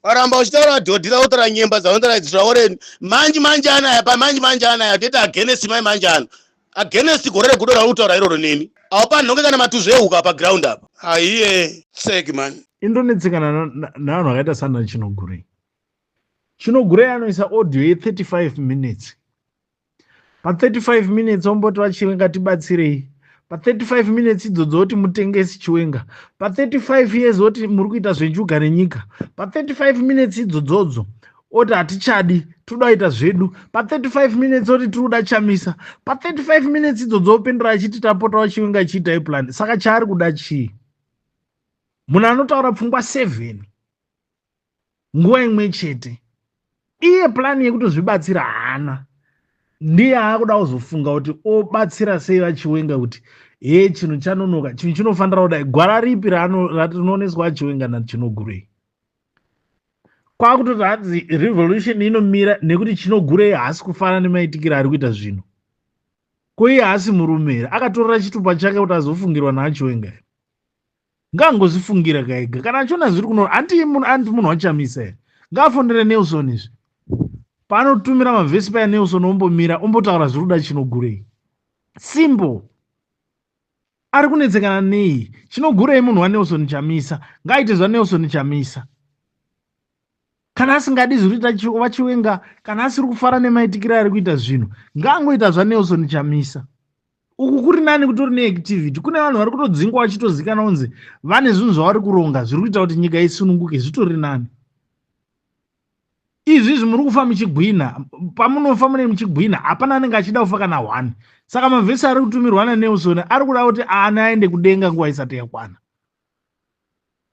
Waramba uchitaura dhodhi rautaura nyemba dzaunotaura idzi, Traore. Manji manji anaya, pamanji manji anaya toita against mai manji ano, against gore regudo rauri kutaura iroro. Neni haupanhonge kana matuzvi ehuka paground apa. Haiye, tsek man. Indonetsekana navanhu vakaita sana Chinogurei. Chinogurei anoisa audio ye35 minutes. Pa35 minutes omboti, "VaChiwenga, tibatsirei." Pa35 minutes idzodzo oti, "Mutengesi Chiwenga." Pa35 years oti, "Muri kuita zvenjuga nenyika." Pa35 minutes idzodzodzo oti, "Hatichadi, toda kuita zvedu." Pa35 minutes oti, "Tiri kuda Chamisa." Pa35 minutes idzodzo opindura achiti, "Tapota vaChiwenga, achiitai plan." Saka chaari kuda chii? Munhu anotaura pfungwa 7 nguva imwe chete, iye plan yekutozvibatsira haana. Ndiye aakuda kuzofunga kuti obatsira sei vaChiwenga, kuti he, chinhu chanonoka, chinhu chinofanira kudai. Gwara ripi ratinooneswa aChiwenga naChinogurei? Kwakutoti hanzi revolution inomira nekuti Chinogurei haasi kufara nemaitikiro ari kuita zvinhu. Ko iye haasi murume here? Akatorera chitupa chake kuti azofungirwa naaChiwenga here? Ngaangozvifungira kaega kana achiona zviri kuno. Handi munhu waChamisa here? Ngaafondere Nelson izvi. Paanotumira mavhesi paya, Nelson ombomira, ombotaura zviri kuda Chinogurei. Simple. Ari kunetsekana nei Chinogurei? Munhu waNelson Chamisa, ngaaite zvaNelson Chamisa. Kana asingadi zviri kuita vaChiwenga, kana asiri kufara nemaitikiro ari kuita zvinhu, ngaangoita zvaNelson Chamisa. Uku kuri nani, kutori neactivity. Kune vanhu vari kutodzingwa vachitozikanwa kunzi vane zvinhu zvavari kuronga zviri kuita kuti nyika isununguke. Zvitori nani izvizvi. Muri kufa muchigwina. Pamunofa mune muchigwina, hapana anenge achida kufa kana one. Saka mavhesi ari kutumirwa naNelson ari kuda kuti ana aende kudenga nguva isati yakwana.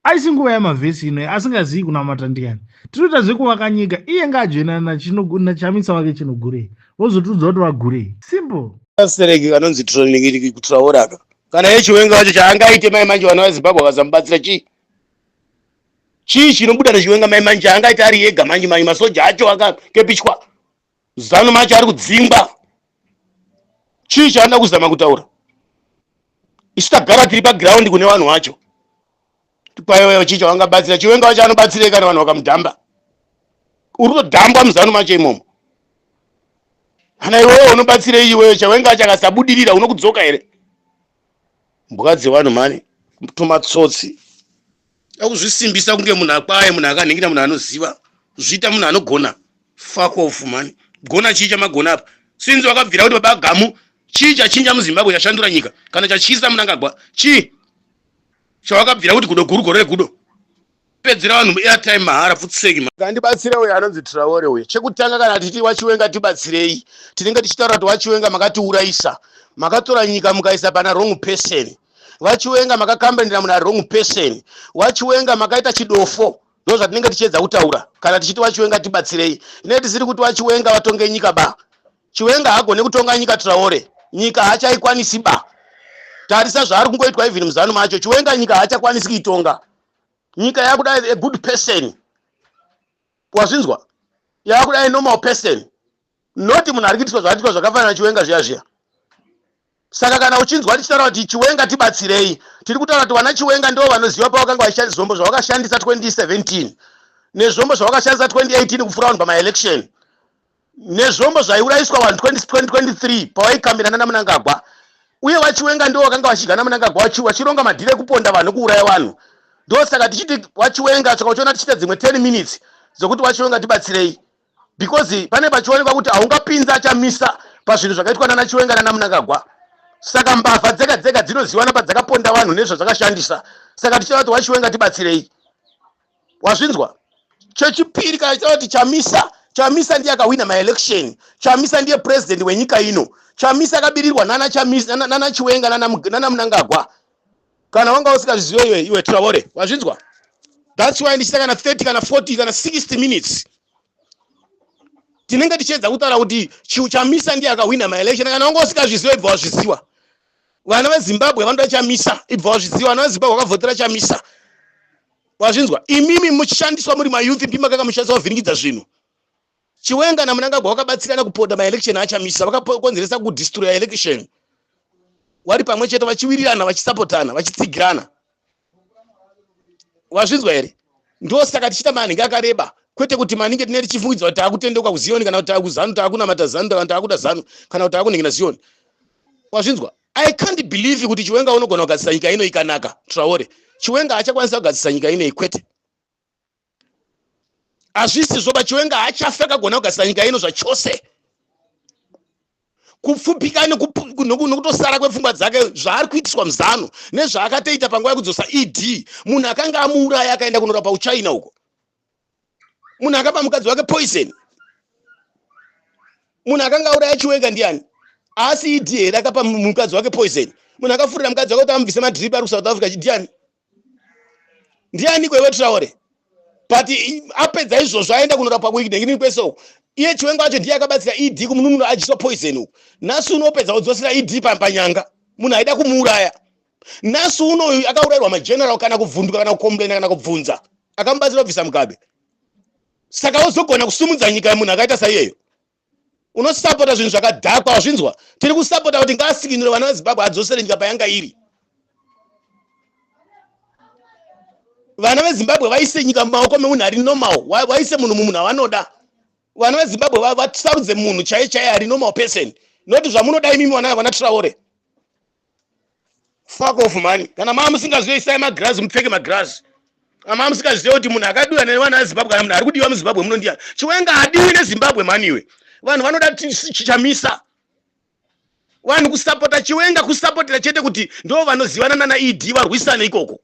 Aisi nguva yamavhesi ino. Asingazivi kunamata ndiani? Tinoita zvekuvaka nyika. Iye ngaajoinana naChamisa wake Chinogurei, vozotiudza kuti vagurei. Simple. Sereki anonzi kuTraoraka. Kana yeChiwenga wacho chaangaite mai manje, vana veZimbabwe vakasamubatsira, chii chii chinobuda neChiwenga mai manje? Angaite ari ega manje manje, masoja acho akakepichwa, Zanu macho ari kudzingwa. Chii chaanoda kuzama kutaura? Isu tagara tiri paground kune vanhu vacho. Kwaiweyo, chii chavangabatsira? Chiwenga wacho anobatsirei kana vanhu vakamudhamba? Uri kutodhambwa muZanu macho imomo. Kana iwewe unobatsirei iwewe? Chiwenga wacho akasabudirira, unokudzoka here? Mbwa dzevanhu mani, tumatsotsi akuzvisimbisa kunge munhu akwaye, munhu akanhingira, munhu anoziva zviita, munhu anogona. Fuck off mani. Gona chii chamagona apa? Sinzi wakabvira kuti baba Gamu, chii chachinja muZimbabwe, chashandura nyika kana chatyisa Munangagwa? Chii chawakabvira kuti gudo guru, gore regudo? Pedzera vanhu airtime mahara, futseki. Ngandibatsire uyo anonzi Traore uyo. Chekutanga, kana titi waChiwenga tibatsirei, tinenge tichitaura kuti waChiwenga makatiurayisa, makatora nyika mukaisa pana wrong person. VaChiwenga, makakambanira muna wrong person. WaChiwenga, makaita chidofo. Ndo zvatinenge tichiedza kutaura kana tichiti waChiwenga tibatsirei. Tinenge tisiri kuti waChiwenga vatonge nyika ba. Chiwenga haagone kutonga nyika. Traore nyika haachaikwanisi ba. Tarisa zvaari kungoitwa even muZanu macho. Chiwenga nyika haachakwanisi kuitonga. Nyika yakuda a good person, wazvinzwa? Yakuda a normal person, not munhu ari kuitiswa zvaatiitwa zvakafanana Chiwenga zviya zviya. Saka kana uchinzwa tichitaura kuti Chiwenga tibatsirei, tiri kutaura kuti vana Chiwenga ndo vanoziva pavakanga vachishandisa zvombo zvavakashandisa 2017 nezvombo zvavakashandisa 2018 kupfuura vanhu pamaelection, nezvombo zvaiurayiswa vanhu 2023 pavaikambirana naMunangagwa. Uye vaChiwenga ndo vakanga vachidya naMunangagwa, vachironga madhiri ekuponda vanhu, kuuraya vanhu. Ndosaka tichiti waChiwenga. Saka uchiona tichiita dzimwe 10 minutes dzokuti waChiwenga tibatsirei, because pane pachionekwa kuti haungapinza Chamisa pazvinhu zvakaitwa nana Chiwenga nana Munangagwa. Saka mbavha dzega dzega dzinoziwana padzakaponda vanhu nezvadzakashandisa. Saka tichitaura kuti waChiwenga tibatsirei, wazvinzwa? Chechipiri, kana tichitaura kuti Chamisa, Chamisa ndiye akawina maelection. Chamisa ndiye president wenyika ino. Chamisa akabirirwa nana Chamisa, nana Chiwenga, nana Munangagwa. Kana wanga usingazvizive iwe, iwe Traore, wazvinzwa? That's why ndichita kana 30 kana 40 kana 60 minutes, tinenge tichiedza kutaura kuti Chamisa ndiye akawina maelection. Kana wanga usingazviziva, ibva wazviziva. Vana veZimbabwe vanoda Chamisa, ibva wazviziva. Vana veZimbabwe vakavhotera Chamisa, wazvinzwa? Imimi muchishandiswa muri mayouth, ndimi makanga muchishandiswa kuvhiringidza zvinhu. Chiwenga naMunangagwa vakabatsirana kuponda maelection aChamisa, vakakonzeresa kudestroya election vari pamwe chete, vachiwirirana, vachisapotana, vachitsigirana. Wazvinzwa here? Ndosaka tichiita manhingi akareba, kwete kuti maningi tinenge tichifungidza kuti taakutendeuka kuZiyoni kana kuti taakuzanu, taakunamata Zanu, kana taakuda Zanu, kana kuti taakunhingina Ziyoni. Wazvinzwa? I can't believe kuti Chiwenga unogona kugadzisa nyika ino ikanaka. Traore, Chiwenga achakwanisa kugadzisa nyika ino? Kwete, hazvisizvo. Bachiwenga hachafe akagona kugadzisa nyika ino zvachose. Kupfupika nokutosara kwepfungwa dzake, zvaari kuitiswa muZanu nezvaakatoita panguva yekudzosa ED, munhu akanga amuuraya akaenda kunorapa kuChina uko, munhu akapa mukadzi wake poison, munhu akanga auraya Chiwenga ndiani? Asi ED here akapa mukadzi wake poison? Munhu akafurira mukadzi wake kuti amubvise madrip ari kuSouth Africa ndiani? Ndiani kwewe, Traore? But apedza izvozvo, aenda kunorapwa kuinini kwese uko, iye Chiwenga wacho ndiye akabatsira ED kumununuro adyiswa poison uku. Nhasi unopedza kudzosera ED panyanga, munhu aida kumuuraya. Nhasi unoyu akaurayirwa mageneral, kana kuvhunduka, kana kucomplaina, kana kubvunza akamubatsira kubvisa Mugabe. Saka wozogona kusumudza nyika yemunhu akaita saiyeyo? Unosapota zvinhu zvakadhakwa, wazvinzwa? Tiri kusapota kuti ngaasikinure vana veZimbabwe, adzosere nyika payanga iri. Vana veZimbabwe vaise nyika mumaoko memunhu ari normal, vaise munhu mumunhu avanoda. Vana veZimbabwe vasarudze munhu chaiye chaiye ari normal person, noti zvamunoda imimi, vana Traore. Fuck off, man. Kana maa musingazive, isai magirazi, mupfeke magirazi. Ama musingazive kuti munhu akadiwa nevana veZimbabwe, kana munhu ari kudiwa muZimbabwe muno ndiani? Chiwenga hadiwi neZimbabwe, maniwe. Vanhu vanoda Chamisa. Vanhu kusapota Chiwenga kusapotera chete kuti ndo vanozivana nana ED, varwisane ikoko.